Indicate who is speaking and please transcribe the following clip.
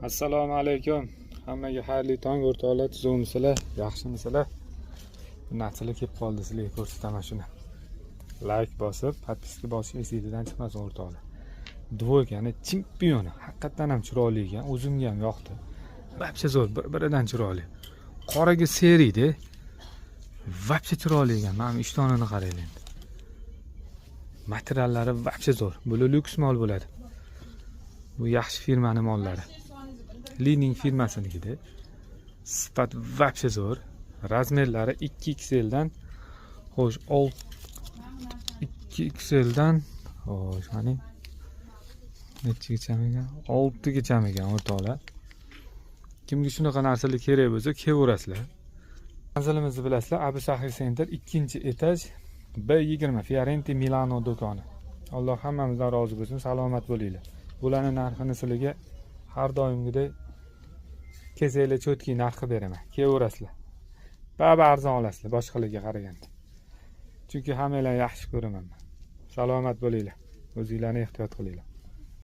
Speaker 1: Assalomu alaykum. Hammaga xayrli tong, o'rtoqlar, tuzukmisizlar, yaxshimisizlar? Narsalar kelib qoldi, sizlarga ko'rsataman shuni. Layk bosib, подписка bosish esingizdan chiqmasin, o'rtoqlar. Двойка ni chempioni, haqiqatdan ham chiroyli ekan, o'zimga ham yoqdi. Вообще zo'r, bir-biridan chiroyli. Qoraga серый da. Вообще chiroyli ekan. Mana bu ishtonini qaranglar endi. Materiallari вообще zo'r. Bular lyuks mol bo'ladi. Bu yaxshi firmani mollari. Li-Ning firmasinikida. Sifat вообще zo'r. Размер lari 2XL dan, xo'sh, 6 2XL dan, xo'sh, qani, nechigacham ekan? 6 gacham ekan, o'rtoqlar. Kimga shunaqa narsalar kerak bo'lsa, kelaverasizlar. Manzilimizni bilasizlar, Abu Sahiy Center, 2 etaj, B20, Fiorenti Milano do'koni. Alloh hammamizdan rozi bo'lsin, salomat bo'linglar. Bularni narxini sizlarga har doimgidek kelsanglar, чёткий narxi beraman. Kelaverasizlar. Baribir arzon olasizlar boshqalarga qaraganda. Chunki hammanglarni yaxshi ko'raman man. Salomat bo'linglar. O'zinglarni ehtiyot qilinglar.